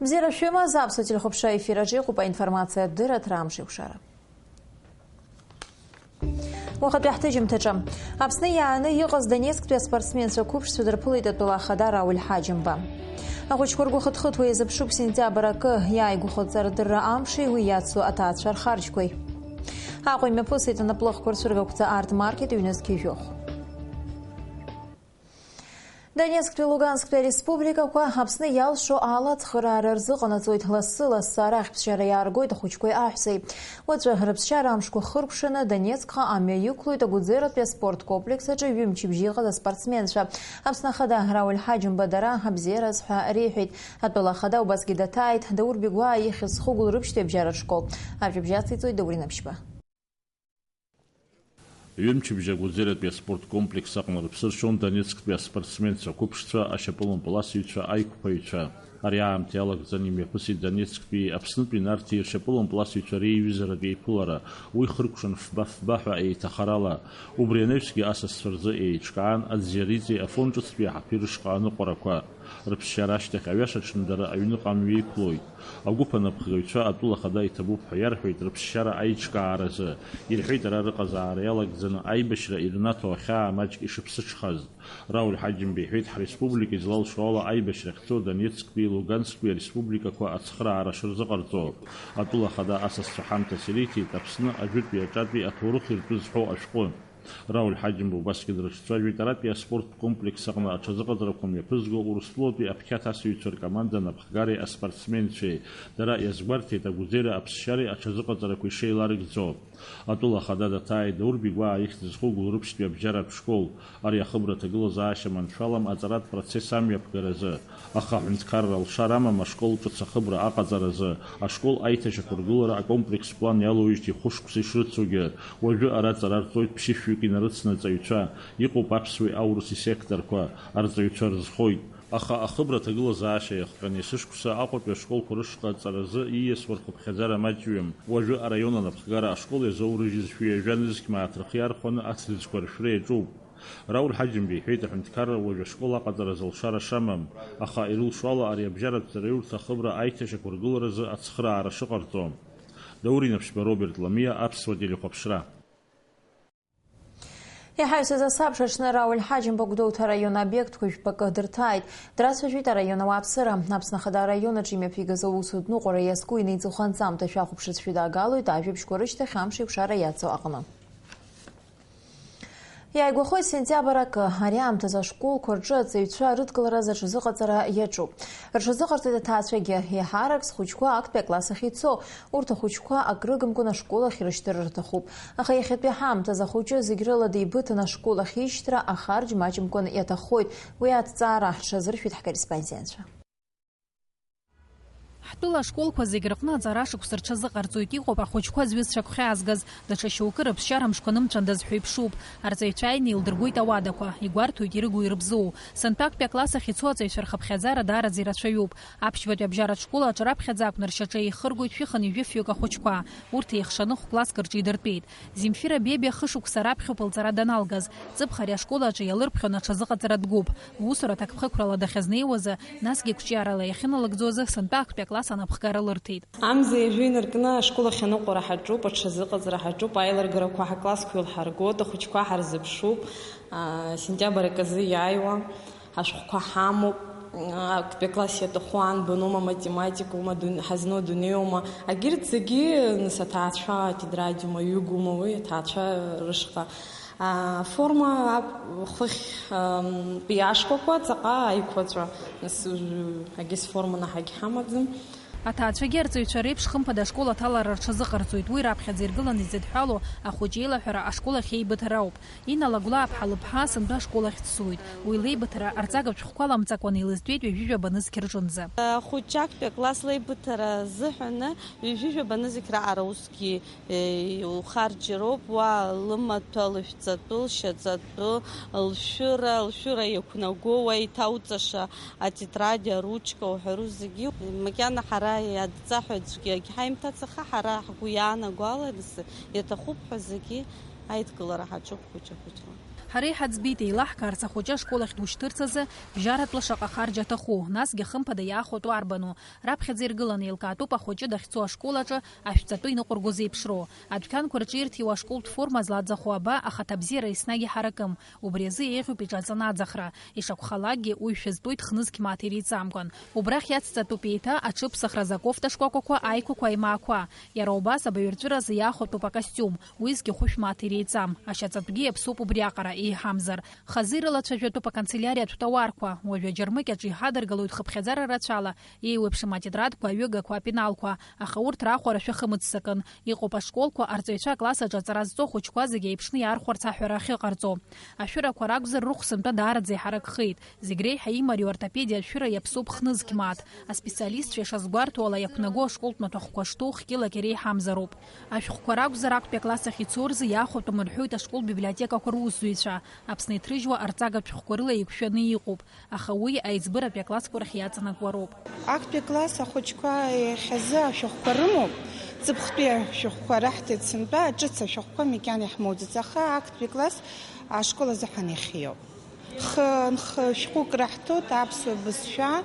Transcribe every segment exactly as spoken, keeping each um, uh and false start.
Бзиара шәымаз, аԥсуа телехәаԥшра ефир аҿы иҟоуп аинформациатә дырраҭара Амш еиқәшара. Уахатәи ҳҭыжьымҭаҿы. Аԥсны иааны иҟаз Донецктәи аспортсменцәа қәыԥшцәа дырԥылеит атәыла ахада Рауль Ҳаџьымба. Ахәыҷқәа ргәы хыҭхыҭуа иазыԥшуп сентиабр акы иааигәахо аҵарадырра амши уи иацу аҭаацәа рхарџьқәеи. Аҟәа имҩаԥысит анаплыхқәа рцәыргақәҵа арт-маркет ҩнызқьи жәохә. Донецктәи Лугансктәи ареспубликақәа Аԥсны иалшо ала ацхыраара рзыҟанаҵоит. Лассы-лассы арахь ԥсшьара иааргоит ахәыҷқәеи аҳәсеи. Уаҵәы рыԥсшьара амшқәа хыркәшаны Донецкҟа амҩа иқәлоит Агәыӡератәи аспорт комплекс аҿы ҩымчыбжьа иҟаз аспортсменцәа. Аԥсны Ахада Рауль Ҳаџьымба дара абзиараз ҳәа реиҳәеит. Атәыла Ахада убасгьы даҭааит Даур Бигәаа ихьӡ зху Гәылрыԥшьтәи абжьаратә школ. Ажәабжь ациҵоит Даур Инаԥшьба. Ҩымчыбжьа Агәыӡератәи аспорт комплекс аҟны рыԥсы ршьон Донецктәи аспортсменцәа қәыԥшцәа, ашьапылампыласыҩцәа, аиқәԥаҩцәа. Ари аамҭа иалагӡаны имҩаԥысит Донецктәи Аԥснытәи Нарҭи ршьапылампыласыҩцәа реиҩызаратә еиԥылара, уи хыркәшан фба-фба ҳәа еиҭахарала. Убри анаҩсгьы асасцәа рзы еиҿкаан аӡиариҵеи Афон ҿыцтәи аҳаԥи рышҟа аныҟәарақәа. Рыԥсшьара ашьҭахь аҩаша аҽны дара аҩныҟа амҩа иқәлоит. Агәыԥ анапхгаҩцәа атәыла ахада иҭабуп ҳәа иарҳәеит рыԥсшьара аиҿкааразы. Ирҳәеит ара рыҟазаара иалагӡаны аибашьра ирнаҭо ахьаа маҷк ишыԥсыҽхаз. Рауль Ҳаџьымба иҳәеит, ҳреспублика излалшо ала аибашьра ахьцо Донецктәи Лугансктәи ареспубликақәа ацхыраара шырзыҟарҵо. Атәыла ахада асасцәа ҳамҭас ириҭеит Аԥсны ажәытәи аҿатәи аҭоурых иртәы зҳәо ашәҟәы. Рауль Ҳаџьымба убасгьы дрыҿцәажәеит аратәи аспорттә комплекс аҟны аҽазыҟаҵарақәа мҩаԥызго Урыстәылатәи аԥхьаҭасыҩцәа ркоманда напхгареи аспортсменцәеи. Дара иазгәарҭеит Агәыӡера аԥсшьареи аҽазыҟаҵарақәа ишеиларыгӡо. Атәыла ахада даҭааит Даур Бигәаа ихьӡ зху Гәылрыԥшьтәи абжьаратә школ. Ари ахыбра аҭагылазаашьа маншәалам аҵаратә процесс амҩаԥгаразы. Аха аҳәынҭқарра алшара амам ашкол ҿыц ахыбра аҟаҵаразы. Ашкол аиҭашьақәыргылара акомплекс план иалоуижьҭеи хәышықәса ишрыцугьы, уажәы ара аҵара рҵоит ԥшьышәҩык инарыцны аҵаҩцәа, иҟоуп аԥсуеи аурыси сеқторқәа, арҵаҩцәа рызхоит. Аха ахыбра аҭагылазаашьа иахҟьаны есышықәса Аҟәатәи ашколқәа рышҟа аҵаразы ииасуа рхыԥхьаӡара маҷҩым. Уажәы араион анапхгара ашкол иазоурыжьыз шәи ҩажәа нызқь мааҭ рхы иархәаны ацлизқәа ршәра иаҿуп. Рауль Ҳаџьымба иҳәеит, аҳәынҭқарра уажә ашкол аҟаҵара азы алшара шамам, аха ирылшо ала ари абжьаратә ҵараиурҭа ахыбра аиҭашьақәыргыларазы ацхыраара шыҟарҵо. Даур Инаԥшьба, Роберт Ламиа, Аԥсуа телехәаԥшра. Иҳаҩсыз асабша аҽны Рауль Ҳаџьымба Гәдоуҭа араион обиектқәа жәпакы дырҭааит. Драцәажәеит араион ауааԥсыра. Аԥсны Ахада араион аҿы имҩаԥигаз аусутә ныҟәара иазку инеиҵыху анҵамҭа шәахәаԥшырц шәыдаагалоит, ажәабжьқәа рышьҭахь амш еиқәшара иацу аҟны. Иааигәахоит сентиабр акы. Ари аамҭазы ашколқәа рҿы аҵаҩцәа рыдкылараз аҽазыҟаҵара иаҿуп. Рҽазыҟарҵеит аҭаацәагьы, еиҳарак зхәыҷқәа актәи акласс ахь ицо. Урҭ ахәыҷқәа акрыгымкәан ашкол ахь ирышьҭыр рҭахуп. Аха иахьатәи ҳаамҭазы ахәыҷы зегь рыла деибыҭаны ашкол ахь ишьҭра ахарџь маҷымкәан иаҭаххоит. Уи аҭҵаара ҳҽазыршәеит ҳкорреспондентцәа. Ҳтәыла ашколқәа зегь рҟны аҵара шықәса рҽазыҟарҵоит, иҟоуп ахәыҷқәа зҩызцәа гәхьаазгаз, даҽа шьоукы рыԥсшьара мшқәа нымцәандаз ҳәа иԥшуп. Арҵаҩцәа ааины еилдыргоит ауадақәа, игәарҭоит ирыгу ирыбзоу. Сынтәа актәи акласс ахь ицо аҵаҩцәа рхыԥхьаӡара даараӡа ирацәаҩуп. Аԥшьбатәи абжьаратә школ аҿы раԥхьаӡа акәны ршьаҿа еихыргоит шәи хынҩажәи фҩык ахәыҷқәа. Урҭ еихшаны хә-класск рҿы идыртәеит. Земфира Бебиа хышықәса раԥхьоуп лҵара даналгаз. Ҵыԥх ари ашкол аҿы иалырԥхьон аҽазыҟаҵаратә гәыԥ. Усура ҭакԥхықәрала дахьазнеиуазы, насгьы қәҿиарала иахьыналагӡозы, сынтәа актәи акласс анапхгара лырҭеит. Амза ҩажәи инаркны ашкол ахь аныҟәара ҳаҿуп, аҽазыҟаҵара ҳаҿуп, аилыргарақәа ҳаклассқәа илҳаргоит, ахәыҷқәа ҳарзыԥшуп, аа, сентиабр аказы иааиуа. Ашәҟәқәа ҳамоуп, актәи акласс иаҭаху аан банума, математикоума, дун-, ҳазну адунеиума, агьырҭ зегьы, нас, аҭаацәа атетрадиума, ҩыгума, уи аҭаацәа рышҟа. Аформа ап-, хыхь, ам, иашкәакәа ҵаҟа аиқәаҵәа, нас, уажәы агьыс форма наҳагь ҳамаӡам. Аҭаацәагьы арҵаҩцәа реиԥш хымԥада ашкол аҭалара рҽазыҟарҵоит. Уи раԥхьаӡа иргыланы изыдҳәалоу ахәыҷы еилаҳәара ашкол ахь еибыҭара ауп. Инна Лагәлааԥҳа лыԥҳа сынтәа ашкол ахь дцоит. Уи леибыҭара арҵага шәҟәқәа ламҵакәаны илызтәеит ҩажәижәаба нызқь рҿынӡа. Ахәыҷы актәи акласс леибыҭара азыҳәаны ҩажәижәаба нызқь раҟара усгьы, е, иухарџьроуп, уа лымаҭәа, лышәҵатәы, лшьаҵатәы, лшәыра, лшәыра иақәнаго, уа иҭауҵаша атетрадь, аручка уҳәару зегьы. Макьана ҳара иадҵа ҳәа аӡәгьы агьҳаимҭац, аха ҳара ҳгәы иаанаго ала, нас, иаҭахуп ҳәа зегьы аидкылара ҳаҿуп хәыҷы-хәыҷла. Ҳара иҳаӡбеит еилаҳкаарц ахәыҷы ашкол ахь душьҭырц азы бжьаратәла шаҟа харџь аҭаху, насгьы хымԥада иаахәатәу арбану. Раԥхьаӡа иргыланы еилкаатәуп ахәыҷы дахьцо ашкол аҿы ашәҵатәы иныҟәырго зеиԥшроу. Адәқьанқәа рҿы ирҭиуа ашколтә форма злаӡахо аба ахаҭабзиара еснагь иҳаракым. Убри азы еиӷьуп иҿаҵаны аӡахра. Ишакәхалакгьы, уи шәызтәуеит хнызқь мааҭ иреиҵамкәан. Убрахь иацҵатәуп еиҭа аҽыԥсахра азакофта шкәакәақәа, аиқәақәа, аимаақәа. Иара убас абаҩрҵәыразы иаахәатәуп акостиум, уи зқьы хәышә мааҭ иреиҵам, ашьаҵатәгьы иаԥсоуп убри аҟара, еиҳамзар. Хазы ирылацәажәатәуп аканцелиариатә тауарқәа, уажәы аџьармыкьаҿ иҳадыргалоит хыԥхьаӡара рацәала еиуеиԥшым атетрадқәа, аҩыгақәа, апеналқәа, аха урҭ раахәара шәахымыццакын. Иҟоуп ашколқәа арҵаҩцәа акласс аҿы аҵара зҵо ахәыҷқәа зегьы еиԥшны иаархәарц аҳәара ахьыҟарҵо. Ашәырақәа ракәзар, рыхә сынтәа даараӡа иҳаракхеит. Зегь реиҳа имариоу артопедиа ашәыра иаԥсоуп хнызқь мааҭ. Аспециалистцәа ишазгәарҭо ала, иақәнаго ашколтә маҭәахәқәа шҭоу хкьылак иреиҳамзароуп. Ашәҟәқәа ракәзар, актәи акласс ахь ицо рзы иаахәатәым рҳәоит ашкол библиотекақәа русзуҩцәа. Аԥсны иҭрыжьуа арҵагатә шәҟәқәа рыла еиқәшәаны иҟоуп, аха уи аиҵбыратәи аклассқәа рахь иаҵанакуа роуп. Актәи акласс ахәыҷқәа иахьазы ашәҟәқәа рымоуп, ҵыԥхтәи ашәҟәқәа раҳҭеит сынтәа, ҿыц ашәҟәқәа макьана иаҳмоуӡац, аха актәи класс ашкол азыҳәан ихиоуп. Хы-, нхы шәҟәык раҳҭоит аԥсуа бызшәа,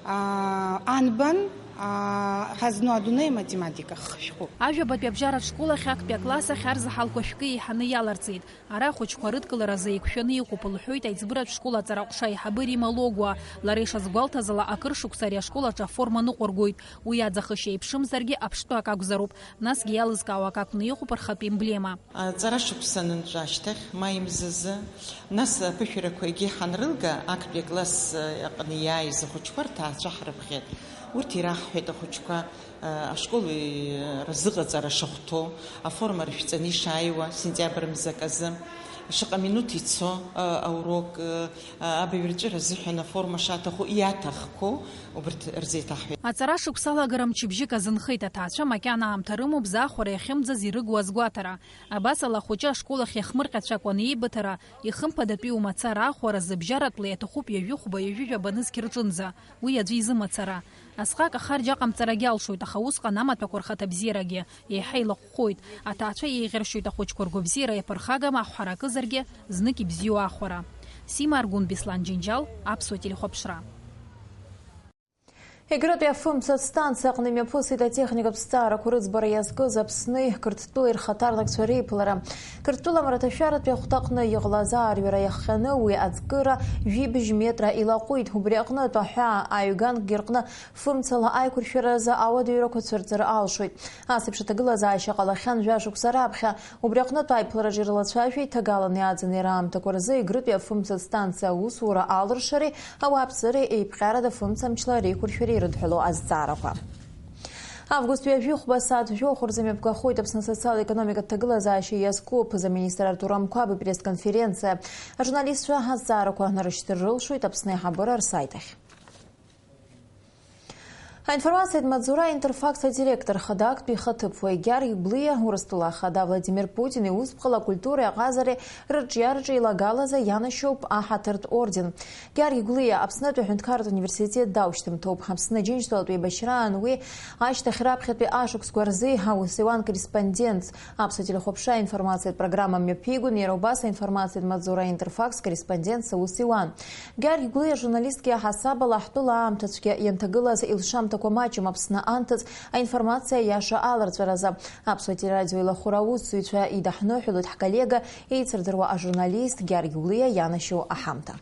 аа, анбан, аа, ҳазну адунеи аматематика хы шәҟәык. Ажәабатәи абжьаратә школ ахь актәи акласс ахь арзаҳалқәа шәкы еиҳаны иаларҵеит. Ара ахәыҷқәа рыдкыларазы еиқәшәаны иҟоуп, лҳәоит аиҵбыратә школ аҵара ҟәша аиҳабы Рима Логуа. Лара ишазгәалҭаз ала, акыр шықәса ари ашкол аҿы аформа ныҟәыргоит. Уи аӡахышьа еиԥшымзаргьы, аԥштәы акы акәзароуп. Насгьы иалызкаауа акы акәны иҟоуп рхатә емблема. Аҵара шықәса анынҵәа ашьҭахь, маи мзазы, нас аԥышәарақәа егьи ҳанрылга, актәи акласс аҟны иааиз ахәыҷқәа рҭаацәа ҳрыԥхьеит. Урҭ ираҳҳәеит ахәыҷқәа, ашкол разыҟаҵара шахәҭоу, аформа рышәҵаны ишааиуа, сентиабр мзак азы, шаҟа минуҭ ицо аурок, абаҩрҵәыра азыҳәан аформа шаҭаху иаҭахқәоу, убырҭ рзеиҭаҳҳәеит. Аҵара шықәса алагара мчыбжьык азынхеит, аҭаацәа макьана аамҭа рымоуп заахәара иахьымӡаз ирыгу азгәаҭара. Абасала ахәыҷы ашкол ахь иахмырҟьацәакәаны еибыҭара, ихымԥадатәиу мацара аахәара зыбжьаратәла иаҭахуп ҩажәи хәба, ҩажәи жәаба нызқь рҿынӡа. Уи аӡәы изы мацара. Асҟак ахарџь аҟамҵарагьы алшоит, аха усҟан амаҭәақәа рхаҭабзиарагьы еиҳа илаҟәҟәоит. Аҭаацәа еиӷьаршьоит ахәыҷқәа ргәабзиара иаԥырхагам аҳәҳәара акызаргьы, знык ибзиоу аахәара. Сима Аргәын, Беслан Џьынџьал, Аԥсуа телехәаԥшра. Егрытәи афымца станциа аҟны имҩаԥысит атехникатә зҵаарақәа рыӡбара иазкыз Аԥсни Қырҭтәылеи рхаҭарнакцәа реиԥылара. Қырҭтәыла амраҭашәаратәи ахәҭаҟны иҟалаз аарҩара иахҟьаны уи аӡкыра жәибжь метра илаҟәит. Убри аҟнытә аҳәаа аҩганкгьы рҟны фымцала аиқәыршәаразы ауадаҩрақәа цәырҵыр алшоит. Ас еиԥш аҭагылазаашьа ҟалахьан жәашықәса раԥхьа. Убри аҟнытә аиԥылараҿы ирылацәажәеит ҭагалан иааӡаны иара аамҭақәа рзы Егрытәи афымцатә станциа аусура алыршареи ауааԥсыреи еиԥҟьарада фымцамчла реиқәыршәареи ирыдҳәалоу азҵаарақәа. Август ҩажәи хәба асааҭ жәохә рзы мҩаԥгахоит Аԥсны асоциал-економикатә ҭагылазаашьа иазку аԥыза-министр Артур Амқәаб ипресс-конференциа. Ажурналистцәа азҵаарақәа нарышьҭыр рылшоит Аԥсны аиҳабыра рсайт ахь. Аинформациатә маҵзура Интерфакс адиректор хада актәи ихаҭыԥуаҩ Георги Гәлиа, Урыстәыла ахада Владимир Путин иусԥҟала акультуреи аҟазареи рыҿиараҿы еилагалазы ианашьоуп аҳаҭыртә орден. Георги Гәлиа Аԥснытәи аҳәынҭқарратә университет даушьҭымҭоуп. Аԥсны Аџьынџьтәылатә еибашьраан уи ашьҭахь раԥхьатәи ашықәсқәа рзы аус иуан корреспондентс. Аԥсуа телехәаԥшра аинформациатә программа мҩаԥигон, иара убас аинформациатә маҵзура Интерфакс корреспондентс аус иуан. Георги Гәлиа журналистк иаҳасаб ала ҳтәыла аамҭацәгьа ианҭагылаз илшамҭақәа маҷым Аԥсны анҭыҵ аинформациа иаша аларҵәаразы. Аԥсуа телерадио илахәыра аусзуҩцәа идаҳныҳәалоит ҳколлега, еицырдыруа ажурналист Георги Гәлиа ианашьоу аҳамҭа.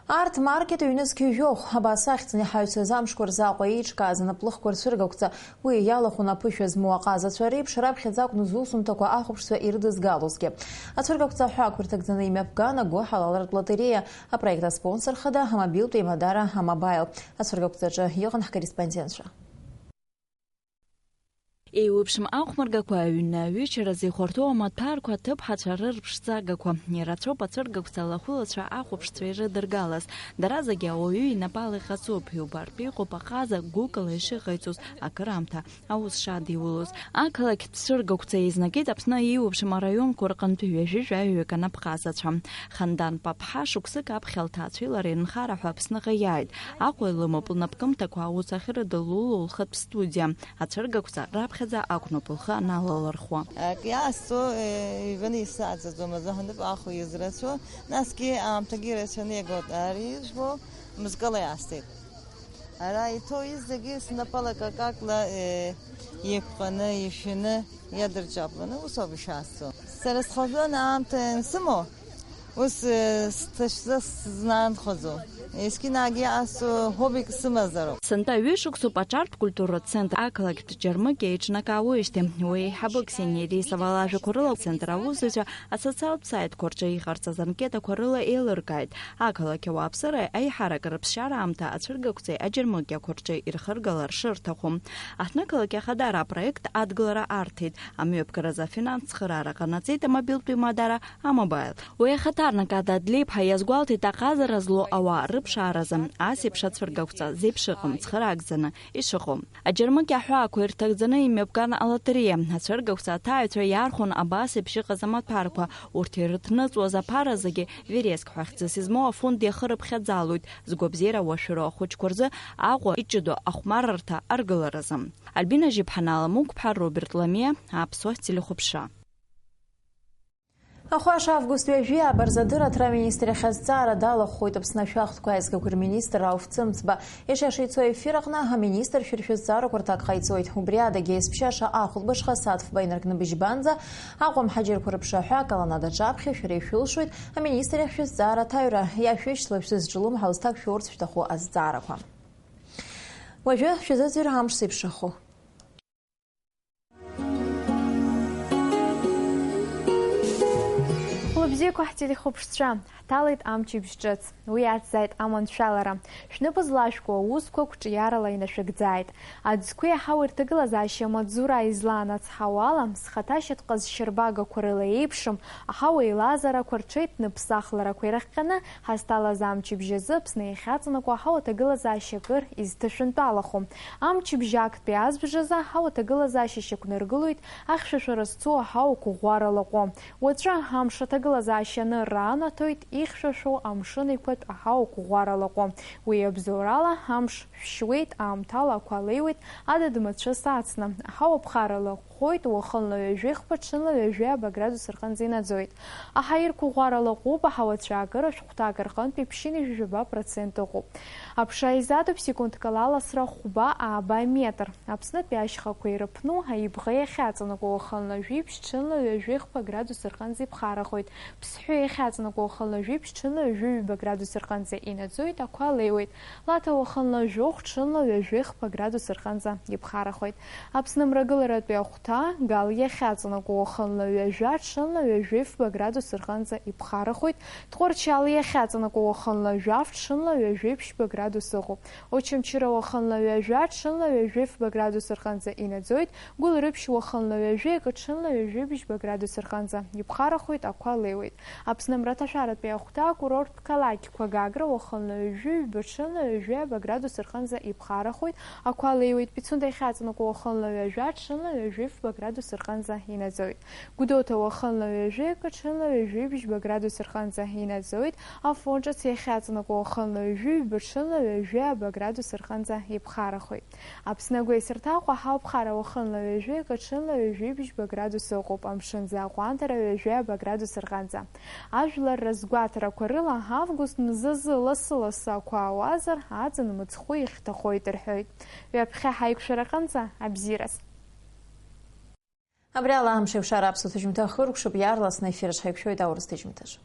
Арт маркет ҩнызқь жәохә, абас ахьӡны иҳаҩсыз амшқәа рзы Аҟәа еиҿкааз анаплыхқәа рцәыргақәҵа, уи иалахәын аԥышәа змоу аҟазацәа реиԥш, раԥхьаӡа акәны зусумҭақәа ахәаԥшцәа ирыдызгалозгьы. Ацәыргақәҵа аҳәаақәа рҭагӡаны имҩаԥган агәыҳалалратә лотереиа, апроект аспонсор хада амобилтә еимадара Амобаил. Ацәыргақәҵаҿы иҟан ҳкорреспондентцәа. Еиуеиԥшым ахәмаргақәа аҩнаҩычаразы ихәарҭоу амаҭәарқәа аҭыԥҳацәа рырԥшӡагақәа. Ирацәоуп ацәыргақәҵа лахәылацәа ахәаԥшцәа ирыдыргалаз. Дара зегьы ауаҩы инапала иҟаҵоуп, иубартә иҟоуп аҟаза гәыкала ишыҟаиҵоз акыраамҭа аус шадиулоз. Ақалақьтә цәыргақәҵа еизнагеит Аԥсны еиуеиԥшым араионқәа рҟынтә ҩажәи жәаҩык анапҟазацәа. Хандан Паԥҳа шықәсык аԥхьа лҭаацәеи лареи рынхара ҳәа Аԥсныҟа иааит. Аҟәа илымоуп лнапкымҭақәа аус ахьрыдылуло лхатә студиа. Ацәыргақәҵа раԥхьа Акәноуп лхы аналалырхуа. Акы иаасҵо, э, ҩбаны исзааӡаӡом, азаҳәан дыҟаху израцәоу, насгьы аамҭагьы ирацәаны иагоит, ари ижәбо мызкала иаасҵеит. Ара иҭоу изегьы снапала какакла, э, иқәҟаны, ишәаны, иадырҷапланы, ус ауп ишаасҵо. Сара схазын аамҭа ансымоу, ус, э, сҭашәза сзнаанхаӡом. Есқьынагьы ас, э, ҳобик сымазароуп. Сынтәа ҩышықәсоуп аҿартә культуратә центр ақалақьтә Џьармыкьа еиҿнакаауеижьҭеи. Уи еиҳабы Ксениа Рисова лажәақәа рыла, ацентр аусзуҩцәа асоциалтә сайтқәа рҿы иҟарҵаз анкетақәа рыла еилыркааит. Ақалақь ауааԥсыра аиҳарак рыԥсшьара аамҭа ацәыргақәҵеи аџьармыкьақәа рҿы ирхыргалар шырҭаху. Аҳҭнықалақь Ахадара апроект адгылара арҭеит. Амҩаԥгаразы афинанс цхыраара ҟанаҵеит амобилтәи мадара А-Мобаил. Уи ахаҭарнак Ада Адлеиԥҳа иазгәалҭеит аҟазара злоу ауаа рыԥшааразы ас еиԥш ацәыргақәҵа зеиԥш ыҟам цхыраагӡаны ишыҟоу. Аџьармыкьа аҳәаақәа ирҭагӡаны имҩаԥган алотереиа. Ацәыргақәҵа аҭааҩцәа иаархәон абас еиԥш иҟаз амаҭәарқәа. Урҭ ирыҭныҵуаз аԥара зегьы вереск ҳәа хьӡыс измоу афонд иахырыԥхьаӡалоит. Згәабзиара уашәыроу ахәыҷқәа рзы Аҟәа иҷыдоу ахәмарырҭа аргыларазы. Альбина Жьыԥҳа, Наала Мықәԥҳа, Роберт Ламиа, Аԥсуа телехәаԥшра. Ахәаша август ҩажәи ааба рзы адырраҭара аминистрахь азҵаара далахәхоит Аԥсны ашәахтәқәа аизгақәа рминистр Рауф Цымцба. Иашаша ицо аефир аҟны аминистршәа рзы зҵаарақәа рҭак ҟаиҵоит. Убри адагьы есԥшьаша ахәылбыҽха сааҭ фба инаркны быжьбанӡа Аҟәа амҳаџьырқәа рыԥшаҳәа аколоннада аҿаԥхьа шәара ишәылшоит аминистрахь шәызҵаара аҭаҩра. Иашәышьҭла шәзызҿлымҳау зҭак шәурц шәҭаху азҵаарақәа. Уажәы шәзыӡырҩ амш зеиԥшрахо. Хәылбзиақәа ҳтелехәаԥшцәа, ҳҭалеит амчыбжь ҿыц. Уи иацзааит аманшәалара. Шәнапы злашәкуа аусқәа қәҿиарала инашәыгӡааит. Аӡқәеи аҳауеи рҭагылазаашьа амаҵзура излаанацҳауа ала, схаҭа шьатә ҟазшьарбагақәа рыла еиԥшым, аҳауа еилазаарақәа рҽеиҭныԥсахларақәа ирыхҟьаны, ҳазҭалаз амчыбжь азы Аԥсны иахьаҵанакуа аҳауа ҭагылазаашьа акыр изҭышәынтәалахо. Амчыбжь актәи азбжазы аҳауа ҭагылазаашьа шьақәнаргылоит ахьшәашәара зцу аҳауа қәыӷәӷәара лаҟәы. Уаҵәы амш аҭагылазаашьа анырра анаҭоит ихьшәашәоу амшын еиқәатә аҳауа қәыӷәӷәара лаҟәы. Уи абзоурала амш шәшьуеит, аамҭала ақәа леиуеит, адыд мацәыс ацны. Аҳауа ԥхара лаҟәхоит, уахынла ҩажәи хԥа, ҽынла ҩажәи ааба градус рҟынӡа инаӡоит. Аҳаирқәа ӷәӷәара лаҟәуп, аҳауа цәаакыра шәҟәҭак рҟынтә иԥшьыни жәаба процент ыҟоуп. Аԥша изатәуп секундк ала аласра хәба-ааба метр. Аԥснытәи ашьхақәа ирыԥну аибӷа иахьаҵанакуа уахынла жәиԥшь, ҽынла ҩажәи хԥа градус рҟынӡа иԥхарахоит. Ԥсҳәы иахьаҵанакуа уахынла жәиԥшь, ҽынла ҩажәи ҩба градус рҟынӡа инаӡоит, ақәа леиуеит. Лаҭа уахынла жәохә, ҽынла ҩажәи хԥа градус рҟынӡа иԥхарахоит. Аԥсны мрагыларатәи ахәҭа, Гал иахьаҵанакуа уахынла ҩажәа, ҽынла ҩажәи фба градус рҟынӡа иԥхарахоит. Тҟәарчал иахьаҵанакуа уахынла жәаф, ҽынла ҩажәи ԥшьба градус ыҟоуп. Очамчыра уахынла ҩажәа, ҽынла ҩажәи фба градус рҟынӡа инаӡоит. Гәылрыԥшь уахынла ҩажәи акы, ҽынла ҩажәи бжьба градус рҟынӡа иԥхарахоит, ақәа леиуеит. Аԥсны мраҭашәаратәи ахәҭа акурорттә қалақьқәа Гагра уахынла ҩажәи ҩба, ҽынла ҩажәи ааба градус рҟынӡа иԥхарахоит, ақәа леиуеит. Пицунда иахьаҵанакуа уахынла ҩажәа, ҽынла ҩажәи фба градус рҟынӡа инаӡоит. Гәдоуҭа уахынла ҩажәи акы, ҽынла ҩажәи бжьба градус рҟынӡа инаӡоит. Афон ҿыц иахьаҵанакуа уахынла ҩажәи ҩба, ҽынла ҩажәи ааба градус рҟынӡа иԥхарахоит. Аԥсны агәеисырҭа Аҟәа аҳауа ԥхара уахынла ҩажәи акы, ҽынла ҩажәи бжьба градус ыҟоуп, амшын зы аҟәандара ҩажәи ааба градус рҟынӡа. Ажәлар рызгәаҭарақәа рыла, август мзазы лассы-лассы ақәа ауазар, аӡын мыцхәы ихьҭахоит рҳәоит. Ҩаԥхьа ҳаиқәшәараҟынӡа абзиараз. Абри ала амш еиқәшара аԥсуа ҭыжьымҭа ахыркәшоуп, иаарласны аефир аҿы ҳаиқәшәоит аурыс ҭыжьымҭаҿы.